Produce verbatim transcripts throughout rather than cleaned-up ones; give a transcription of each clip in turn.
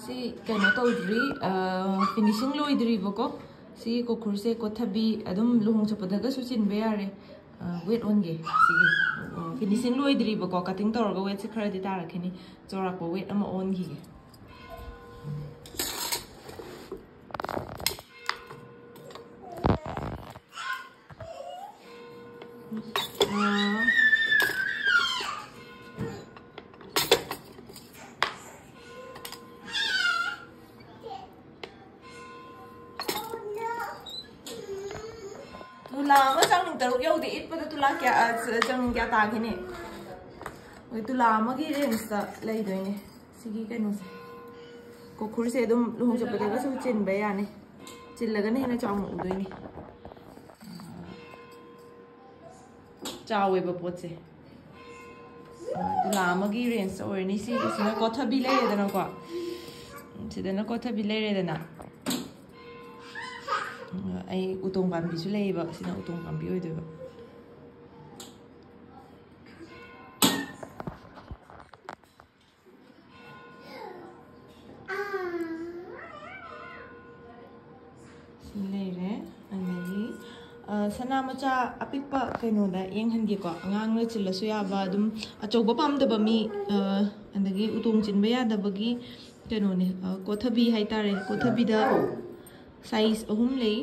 ꯁꯤ ꯀꯩꯅꯣ ꯇꯧꯗ꯭ꯔꯤ, ꯐꯤꯅꯤꯁꯤꯡ ꯂꯣꯏꯗ꯭ꯔꯤꯕꯀꯣ꯫ ꯁꯤ ꯀꯣꯈꯨꯔꯁꯦ ꯀꯣꯊꯕꯤ ꯑꯗꯨꯝ ꯂꯨꯍꯣꯡ ꯆꯠꯄꯗꯒꯁꯨ ꯆꯤꯟꯕ ꯌꯥꯔꯦ꯫ ꯋꯦꯠ ꯑꯣꯟꯒꯦ ꯁꯤꯒꯤ꯫ ꯐꯤꯅꯤꯁꯤꯡ ꯂꯣꯏꯗ꯭ꯔꯤꯕꯀꯣ, ꯀꯇꯤꯡ ꯇꯧꯔꯒ ꯋꯦꯠꯁꯦ ꯈꯔꯗꯤ ꯇꯥꯔꯛꯈꯤꯅꯤ꯫ ꯆꯥꯎꯔꯥꯛꯄ ꯋꯦꯠ ꯑꯃ ꯑꯣꯟꯈꯤꯒꯦ꯫ ꯇꯨꯂꯥ ꯑꯃ ꯆꯥꯡꯅꯤꯡ ꯇꯔꯨꯛ ꯌꯧꯗꯦ꯫ ꯏꯠꯄꯗ ꯇꯨꯂꯥ ꯀꯌꯥ, ꯑ, ꯆ-, ꯆꯥꯡꯅꯤꯡ ꯀꯌꯥ ꯇꯥꯒꯦꯅꯦ? ꯍꯣꯏ, ꯇꯨꯂꯥ ꯑꯃꯒꯤ ꯔꯦꯟꯖꯇ ꯂꯩꯗꯣꯏꯅꯦ ꯁꯤꯒꯤ ꯀꯩꯅꯣꯁꯦ꯫ ꯀꯣꯈꯨꯔꯁꯦ ꯑꯗꯨꯝ ꯂꯨꯍꯣꯡ ꯆꯠꯄꯗꯒꯁꯨ ꯆꯤꯟꯕ ꯌꯥꯅꯤ꯫ ꯆꯤꯜꯂꯒꯅ ꯍꯦꯟꯅ ꯆꯥꯎꯅ ꯎꯗꯣꯏꯅꯦ꯫ ꯆꯥꯎꯋꯦꯕ ꯄꯣꯠꯁꯦ꯫ ꯇꯨꯂꯥ ꯑꯃꯒꯤ ꯔꯦꯟꯖꯇ ꯑꯣꯏꯔꯅꯤ꯫ ꯁꯤꯒꯤꯁꯤꯅ ꯀꯣꯊꯕꯤ ꯂꯩꯔꯦꯗꯅꯀꯣ꯫ ꯁꯤꯗꯅ ꯀꯣꯊꯕꯤ ꯂꯩꯔꯦꯗꯅ꯫ ꯑꯩ ꯎꯇꯣꯡ ꯄꯥꯝꯕꯤꯁꯨ ꯂꯩꯌꯦꯕ꯫ ꯁꯤꯅ ꯎꯇꯣꯡ ꯄꯥꯝꯕꯤ ꯑꯣꯏꯗꯣꯏꯕ꯫ ꯁꯤ ꯂꯩꯔꯦ꯫ ꯑꯗꯒꯤ, ꯑ, ꯁꯅꯥ ꯃꯆꯥ ꯑꯄꯤꯛꯄ ꯀꯩꯅꯣꯗ ꯌꯦꯡꯍꯟꯒꯦꯀꯣ꯫ ꯑꯉꯥꯡꯅ ꯆꯤꯜꯂꯁꯨ ꯌꯥꯕ, ꯑꯗꯨꯝ ꯑꯆꯧꯕ ꯄꯥꯝꯗꯕ ꯃꯤ, ꯑ, ꯑꯗꯒꯤ ꯎꯇꯣꯡ ꯆꯤꯟꯕ ꯌꯥꯗꯕꯒꯤ ꯀꯩꯅꯣꯅꯦ, ꯑ, ꯀꯣꯊꯕꯤ ꯍꯥꯏꯇꯥꯔꯦ꯫ ꯀꯣꯊꯕꯤꯗ ꯁꯥꯏꯖ ꯑꯍꯨꯝ ꯂꯩ꯫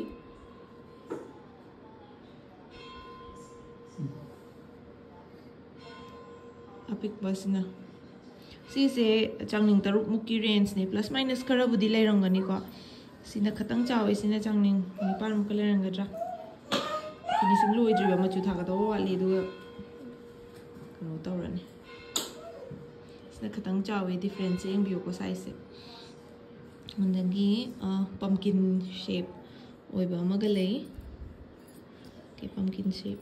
ꯑꯄꯤꯛꯄꯁꯤꯅ꯫ ꯁꯤꯁꯦ ꯆꯥꯡꯅꯤꯡ ꯇꯔꯨꯛꯃꯨꯛꯀꯤ ꯔꯦꯟꯖꯅꯦ, ꯄ꯭ꯂꯁ ꯃꯥꯏꯅꯁ ꯈꯔꯕꯨꯗꯤ ꯂꯩꯔꯝꯒꯅꯤꯀꯣ꯫ ꯁꯤꯅ ꯈꯇꯪ ꯆꯥꯎꯋꯦ, ꯁꯤꯅ ꯆꯥꯡꯅꯤꯡ ꯅꯤꯄꯥꯟꯃꯨꯛꯀ ꯂꯩꯔꯝꯒꯗ꯭ꯔꯥ꯫ ꯐꯤꯅꯤꯁꯤꯡ ꯂꯣꯏꯗ꯭ꯔꯤꯕ, ꯃꯆꯨ ꯊꯥꯒꯗꯧꯕ ꯋꯥꯠꯂꯤ, ꯑꯗꯨꯒ ꯀꯩꯅꯣ ꯇꯧꯔꯅꯤ꯫ ꯁꯤꯅ ꯈꯇꯪ ꯆꯥꯎꯋꯦ, ꯗꯤꯐ꯭ꯔꯦꯟꯁꯁꯦ ꯌꯦꯡꯕꯤꯌꯨꯀꯣ ꯁꯥꯏꯖꯁꯦ꯫ ꯑꯗꯒꯤ, ꯑ, ꯄꯝꯀꯤꯟ ꯁꯦꯞ ꯑꯣꯏꯕ ꯑꯃꯒ ꯂꯩ꯫ ꯑꯣꯀꯦ, ꯄꯝꯀꯤꯟ ꯁꯦꯞ꯫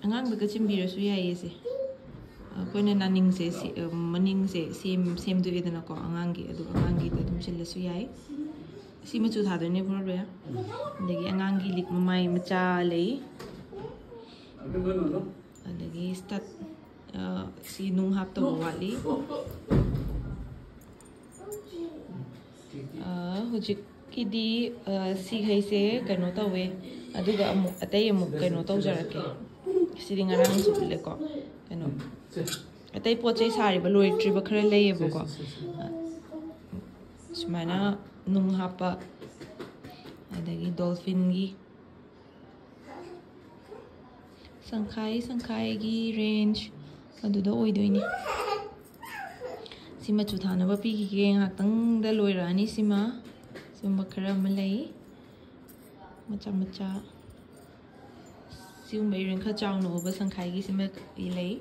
ꯑꯉꯥꯡꯗꯒ ꯆꯤꯟꯕꯤꯔꯁꯨ ꯌꯥꯏꯌꯦ ꯁꯦ꯫ ꯑꯩꯈꯣꯏꯅ ꯅꯥꯅꯤꯡꯁꯦ ꯁꯤ-, ꯑ, ꯃꯅꯤꯡꯁꯦ ꯁꯦꯝ-, ꯁꯦꯝꯗꯣꯛꯑꯦꯗꯅꯀꯣ ꯑꯉꯥꯡꯒꯤ, ꯑꯗꯨ ꯑꯉꯥꯡꯒꯤꯗ ꯑꯗꯨꯝ ꯆꯤꯜꯂꯁꯨ ꯌꯥꯏ꯫ ꯁꯤ ꯃꯆꯨ ꯊꯥꯗꯣꯏꯅꯦ ꯄꯨꯔꯣꯕꯦ꯫ ꯑꯗꯒꯤ ꯑꯉꯥꯡꯒꯤ ꯂꯤꯛ ꯃꯃꯥꯏ ꯃꯆꯥ ꯂꯩ꯫ ꯑꯗꯒꯤ ꯁ꯭ꯇꯠ꯫ ꯑ, ꯁꯤ ꯅꯨꯡ ꯍꯥꯞꯇꯧꯕ ꯋꯥꯠꯂꯤ꯫ ꯑ, ꯍꯧꯖꯤꯛꯀꯤꯗꯤ, ꯑ, ꯁꯤꯈꯩꯁꯦ ꯀꯩꯅꯣ ꯇꯧꯋꯦ, ꯑꯗꯨꯒ ꯑꯃꯨꯛ ꯑꯇꯩ ꯑꯃꯨꯛ ꯀꯩꯅꯣ ꯇꯧꯖꯔꯛꯀꯦ꯫ ꯁꯤꯗꯤ ꯉꯔꯥꯡꯁꯨ ꯎꯠꯂꯦꯀꯣ꯫ ꯀꯩꯅꯣ, ꯑꯇꯩ ꯄꯣꯠ ꯆꯩ ꯁꯥꯔꯤꯕ ꯂꯣꯏꯗ꯭ꯔꯤꯕ ꯈꯔ ꯂꯩꯌꯦꯕꯀꯣ꯫ ꯑ, ꯁꯨꯃꯥꯏꯅ ꯅꯨꯡ ꯍꯥꯞꯄ, ꯑꯗꯒꯤ ꯗꯣꯜꯐꯤꯟꯒꯤ ꯁꯪꯈꯥꯏ ꯁꯪꯈꯥꯏꯒꯤ ꯔꯦꯟꯖ ꯑꯗꯨꯗ ꯑꯣꯏꯗꯣꯏꯅꯤ꯫ ꯁꯤ ꯃꯆꯨ ꯊꯥꯅꯕ ꯄꯤꯈꯤꯒꯦ, ꯉꯥꯏꯍꯥꯛꯇꯪꯗ ꯂꯣꯏꯔꯛꯑꯅꯤ꯫ ꯁꯤꯃ ꯁꯤꯒꯨꯝꯕ ꯈꯔ ꯑꯃ ꯂꯩ, ꯃꯆꯥ ꯃꯆꯥ꯫ ꯁꯤꯒꯨꯝꯕ ꯏꯔꯦꯟ ꯈꯔ ꯆꯥꯎꯅ ꯎꯕ ꯁꯪꯈꯥꯏꯒꯤ ꯁꯤꯃ ꯂꯩ,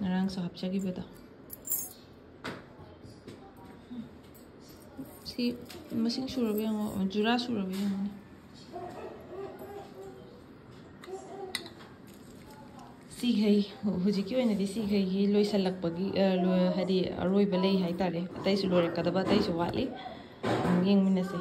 ꯉꯔꯥꯡꯁꯨ ꯍꯥꯞꯆꯈꯤꯕꯗꯣ꯫ ꯁꯤ ꯃꯁꯤꯡ ꯁꯨꯔꯕ ꯌꯦꯡꯉꯣ, ꯖꯨꯔꯥ ꯁꯨꯔꯕ ꯌꯦꯡꯉꯣꯅꯦ꯫ ꯁꯤꯈꯩ, ꯍꯧꯖꯤꯛꯀꯤ ꯑꯣꯏꯅꯗꯤ ꯁꯤꯈꯩꯒꯤ ꯂꯣꯏꯁꯤꯜꯂꯛꯄꯒꯤ, ꯑ, ꯂꯣꯏ-, ꯍꯥꯏꯗꯤ ꯑꯔꯣꯏꯕ ꯂꯩ ꯍꯥꯏꯇꯥꯔꯦ꯫ ꯑꯇꯩꯁꯨ ꯂꯣꯏꯔꯛꯀꯗꯕ, ꯑꯇꯩꯁꯨ ꯋꯥꯠꯂꯤ꯫ ꯑꯗꯨꯝ ꯌꯦꯡꯃꯤꯟꯅꯁꯦ꯫